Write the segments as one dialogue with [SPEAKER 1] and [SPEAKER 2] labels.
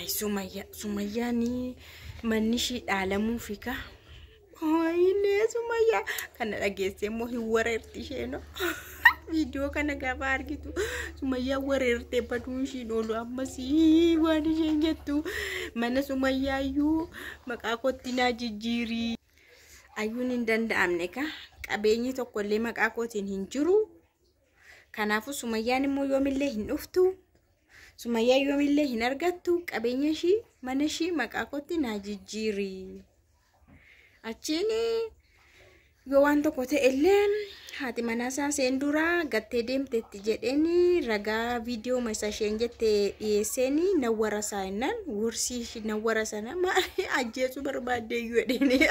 [SPEAKER 1] Ay Sumayyaa, Sumayyaan manni ishii dhaalamuufi kaa. Wayinee Sumayyaa kana dhageessee immoo hin wareerti isheenoo. Viidiyoo kana gaafa argitu Sumayyaa wareertee baduun ishiin oolu ammas waan isheen jettu mana Sumayyaa iyyuu maqaa kootti naa jijjiirii. Ayyuun hin danda'amne kaa qabeenyi tokkollee maqaa kootiin hin jiru. Kanaafuu Sumayyaan immoo yoomillee hin dhuftu. Sumayyaa yoomillee hin argattu qabeenya ishii mana ishii maqaa kootti naa jijjiirii. Achiin yoo waan tokko ta'e illee haati manaa isaa seen duraa gattee deemteetti jedheen ragaa viidiyoo isa isheen jette dhiyeesseen nawwara isaa jennaan wursii ishii nawwara sana maali ajjeesuu barbaaddee iyyuu jedheen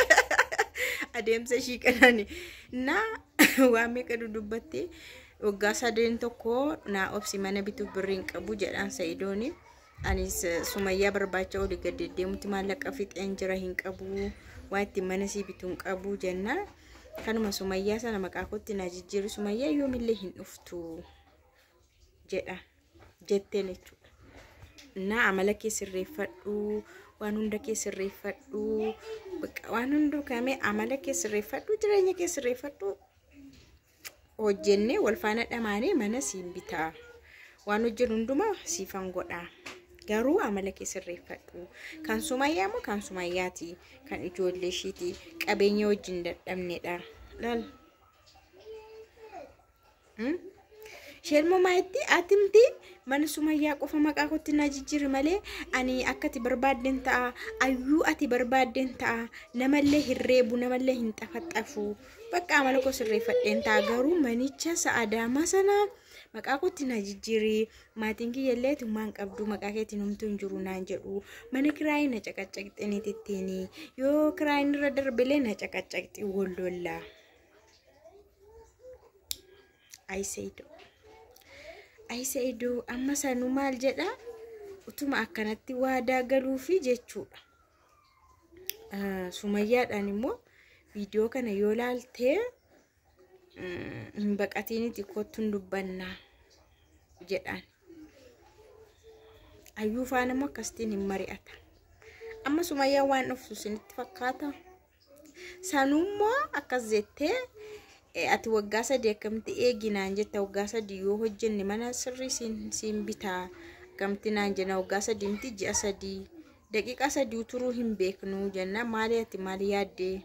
[SPEAKER 1] adeemsa ishii kanaan na waan meeqa dudubbatte waggaa sadeen tokko naa obsi mana bituuf birrii hin qabu jedhaan Sa'idooni. Anis Sumayyaa barbaacha olii gad deddeemutti maallaqa fixeen jira hin qabu waan ittiin mana sii bitu hin qabu jennaan. Kanuma Sumayyaa sana maqaa kootti naa jijjiiru Sumayyaa yoomillee hin dhuftu jedha jetteen jechuudha. Naa amala kee sirreeffadhu waan hunda kee sirreeffadhu waan hunduu kamee amala kee sirreeffadhu jireenya kee sirreeffadhu hojjennee wal faana dhamaanee mana siin bitaa. Waan hojjennu hundumaa siifan godha. Garuu amala kee sirreeffadhu. Kan Sumayyaa immoo kan Sumayyaati. Kan ijoollee ishiiti. Qabeenya wajjin dadhabnedha. Laal. Isheen immoo maayitti atimti mana Sumayyaa qofa maqaa kootti na jijjiiri malee ani akka ati barbaadden ta'a. Ayyuu ati barbaadden ta'a. Namallee hin reebu, namallee hin xafaxafu. Bakka amala koo sirreeffadheen ta'a. Garuu manicha sa'adaamaa sana maqaa kootti na jijjiiri. Maatiin kiyya illee tummaan qabdu maqaa keetiin homtuu hin jiru naan jedhu. Mana kiraayii na caqaccaqxee tittiini. Yoo kiraayiin irra darbelee na caqaccaqxi wal lollaa. Ay Sa'ido. Ay Sa'ido amma sanuu maal jedha? Utuma akkanatti waadaa galuufi jechuudha. Sumayyaadhaan immoo viidiyoo kana yoo laaltee hin baqatiiniti kottuun dubbannaa jedhaan. Ayyuu faana immoo akkasitiin hin mari'ata. Amma Sumayyaan waan dhuftu isinitti fakkaata? Sanummoo akkas jettee ati waggaa sadii akkamitti eegi naan jetta waggaa sadii yoo hojjenne mana sirrii siin bitaa akkamitti naan jenna waggaa sadii miti ji'a sadii daqiiqaa sadii turuu hin beeknu jenna maali ati maali yaaddee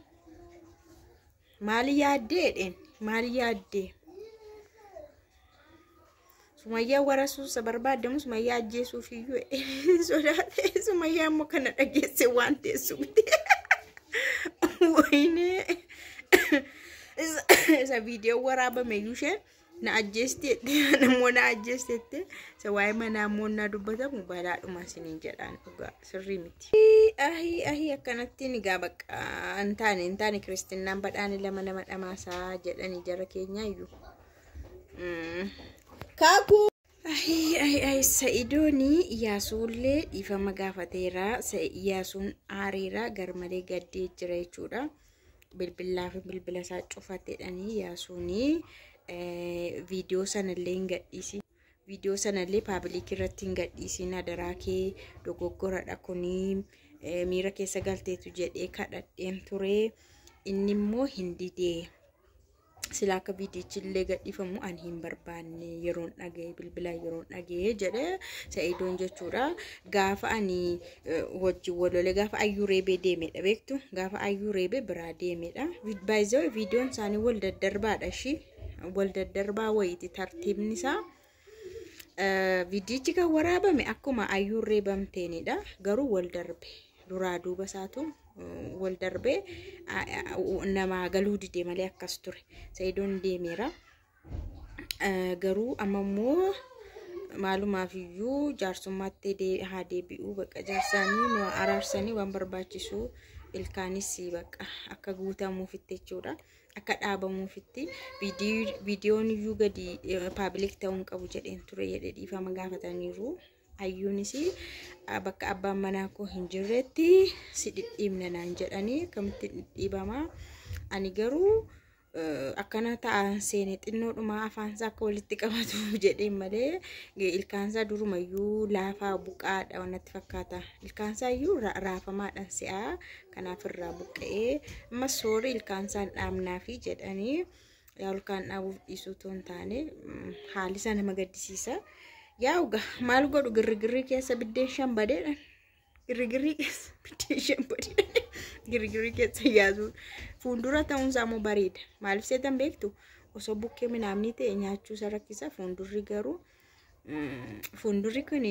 [SPEAKER 1] maali yaaddee jedheen maali yaaddee Sumayyaa warasuusa barbaadamu Sumayyaa ajjeesuuf iyyuu sodaate Sumayyaa immoo kana dhageesse waan teessu miti. Wayinee isa viidiyoo waraabame iyyuu isheen na ajjeesteetti immoo na ajjeesteetti isa waa'ee manaa immoo na dubbatamu balaadhuma isiniin jedhaan dhugaa sirrii miti. Ahii ahii akkanattiin egaa bakka hin taane hin taane kiristinnaan badhaani lama nama dhamaasaa jedhanii jara keenya iyyuu. Kaakuu. Ahii ahii ahii Sa'idooni Iyyaasuullee dhiifama gaafateera. Iyyaasuun aareera garmalee gaddee jira jechuudha. Bilbilaa fi bilbila isaa cufateedhanii Iyyaasuuni viidiyoo sanallee hin gadhiisin. Viidiyoo sanallee paabilikii irratti hin gadhiisin adaraa kee dogoggoradha kunii miira keessa galteetu jedhee kadhadheen ture. Inni immoo hin didee. Sila akka viidiyichi illee gadhiifamu ani hin barbaanne yeroon dhaga'e bilbilaan yeroon dhaga'e jedhe Sa'idoon jechuudha. Gaafa ani wajjin walole gaafa ayyuu reebee deemedha beektu gaafa ayyuu reebee biraa deemedha. Baay'ee viidiyoon isaanii wal daddarbaadha ishii wal daddarbaa wayiiti tartiibni isaa. Viidiyichi kan waraabame akkuma ayyuun reebamteenidha garuu wal darbe duraa duuba isaatu wal darbee namaa galuu dide malee akkas ture. Sa'idoon deemeera. Garuu amma immoo maalumaaf iyyuu jaarsummaatti haa deebi'uu bakka jaarsaanii nu araarsanii waan barbaachisu ilkaanis bakka akka guutamuufitti jechuudha. Akka dhaabamuufitti viidiyoon iyyuu gadi paabilik ta'uu hin qabu jedheen ture jedhee dhiifama gaafataniiru. Ayyuunis bakka abbaan manaa koo hin jirretti si dhidhiibna naan jedhanii akkamitti dhidhiibama. Ani garuu Akkana ta'an seene xinnoodhuma afaansaa akka walitti qabatu jedheen malee ilkaansaa durumayyuu laafaa buqqaadha natti fakkaata. Ilkaansaa iyyuu raafamaadhaan se'aa, kanaaf irraa buqqa'ee. Amma soorri ilkaansaan dhaabnaafi jedhanii, yaa ilkaan dhaabuuf dhiisuu otoo hin taane haalli isaa nama gaddisiisa. Yaa uga maal godhu, girrigirrii keessa biddeen shan badeedhaan. Girrigirrii keessa biddeen shan badeedhaan. Girrigirrii keessa yaasuun fuuldura ta'uunsaa immoo bareeda. Maaliif seetan beektu, osoo bukkee minaamni ta'e nyaachuu isa rakkisa. Fuuldurri garuu, fuuldurri kun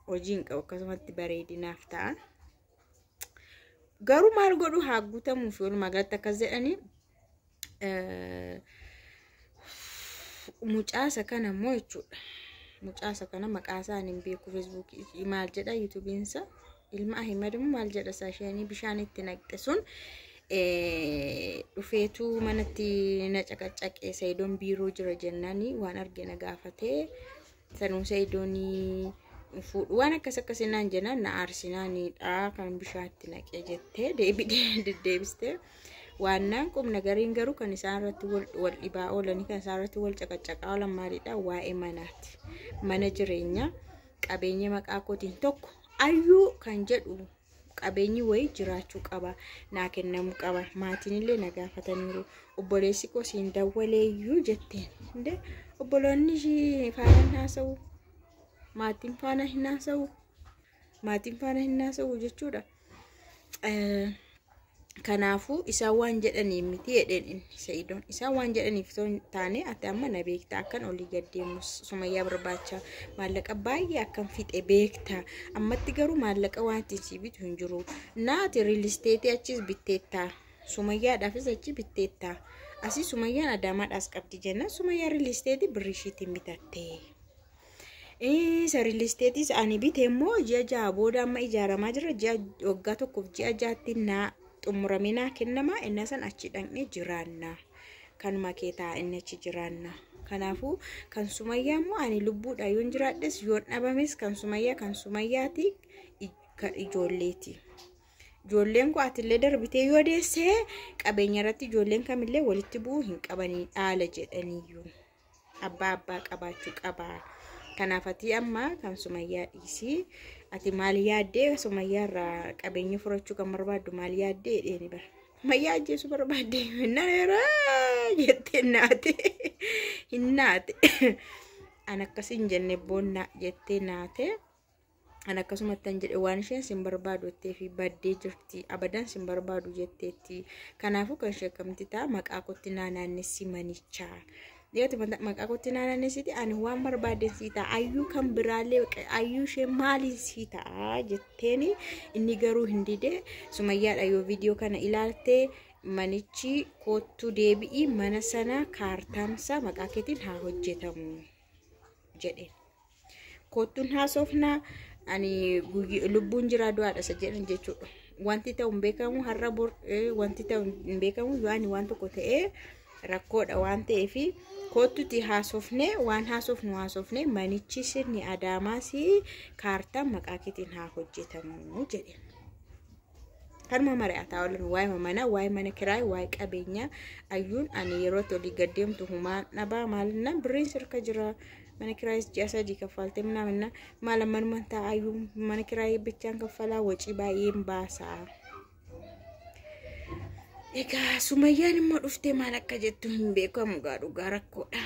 [SPEAKER 1] hojii hin qabu, akkasumatti bareedinaaf ta'a. Garuu maal godhu, haa guutamuuf walumaa galatti akkas jedhanii. Mucaasa kana immoo jechuudha. Mucaasa kana maqaa isaan hin beeku, Feesbuukii maal jedha, Yuutuubiinsa ilma Ahimad immoo maal jedha, isaa isheenii bishaan itti naqxe sun dhufeetu manatti na caqacaqee. Sayidoon biiroo jira jennaani waan arge na gaafatee, sanuu Sayidoonii fuudhu waan akkas akkasii naan jennaan na aarsinaanidha kan bishaan itti naqee jettee deddeebistee. Waannaan qubna gariin garuu kan isaan irratti wal dhibaa oolanii, kan isaan irratti wal caqacaqaa oolan maalidha? Waa'ee manaati. Mana jireenyaa, qabeenya maqaa kootiin tokko ayyuu kan jedhu qabeenyi wayii jiraachuu qaba, naa kennamuu qaba. Maatiin illee na gaafataniiru. Obboleessi koo siin dawwaleeyyuu jetteen. Indee obboloonni ishii faana hin haasa'u, maatiin faana hin haasa'u, maatiin faana hin haasa'u jechuudha. Kanaafuu isaan waan jedhaniif miti jedheen inni Sa'idoon. Isaan waan jedhaniif osoo hin taane, ati amma na beekta, akkan olii gad deemu Sumayyaa barbaacha maallaqa baay'ee akkan fixe beekta. Ammatti garuu maallaqa waan ittiin sii bitu hin jiru. Naati real estate achis bitteetta. Sumayyaadhaafis achi bitteetta. Asii Sumayyaan Adaamaadhaas qabdi jennaan Sumayyaa real estate birrii ishiitiin bitatte. Isa real estateis ani bite immoo ji'a 6 booda amma ijaaramaa jira, ji'a waggaa tokkoof ji'a 6tti naa xumuramee naa kennama, inni san achi dhaqnee jiraanna. Kanuma kee ta'a inni achi jiraanna. Kanaafuu kan Sumayyaa immoo ani lubbuudha yoon jiraadhes yoon dhabames kan Sumayyaa kan Sumayyaati, kan ijoolleeti. Ijoolleen koo atillee darbitee yoo deessee qabeenya irratti ijoolleen kamillee walitti bu'uu hin qabanii dhaala jedhaniyyuu. Abbaa abbaa qabaachuu qaba. Kanaaf ati amma kan Sumayyaa dhiisii, ati maal yaaddee Sumayyaa irraa qabeenya furachuu kan barbaaddu, maal yaaddee jedheeni bara. Sumayyaa ajjeesuu barbaadde nan yeroo jettee naate, hin naate. An akkas hin jenne boonna jettee naate. An akkasumatti an jedhe waan isheen sin barbaadu jettee fi baddee jirti, abadan sin barbaadu jetteetti. Kanaafuu kan ishee akkamti ta'a, maqaa kootti naa naannessi manichaa. Dhiyooti maqaa kootti naa naannessiti, ani waan barbaadden sii ta'a, ayyuu kan biraallee ayyuu ishee maaliin sii ta'a jetteeni, inni garuu hin dide. Sumayyaadha yoo viidiyoo kana ilaalte, manichi koottuu deebi'ii mana sana kaartaamsa maqaa keetiin haa hojjetamu jedheen. Koottuun haasofnaa, ani lubbuun jiraa du'aadha isa jedhan jechuudha. Wanti ta'u hin beekamu, har'a bor wanti ta'u hin beekamu, yoo ani waan tokko ta'ee rakkoodha waan ta'eef koottuti haasofnee, waan haasofnu haasofnee, manichi sirni Adaamaas kaartaan maqaa keetiin haa hojjetamu jedhe. Kanuma mari'ataa oolan, waa'ee manaa, waa'ee mana kiraay, waa'ee qabeenyaa. Ayyuun ani yeroo itti olii gad deemtu humaan dhabaa maalinnaan birriin sirka jira. Mana kiraayis ji'a 3 kaffaltee minaaminna maal ammanuma ta'a, ayyuun mana kiraayii bichaan kaffalaa wacii baay'een baasaa. Egaa Sumayyaan immoo dhuftee maal akka jettu hin beekamu gaa, dhugaa rakkoodha.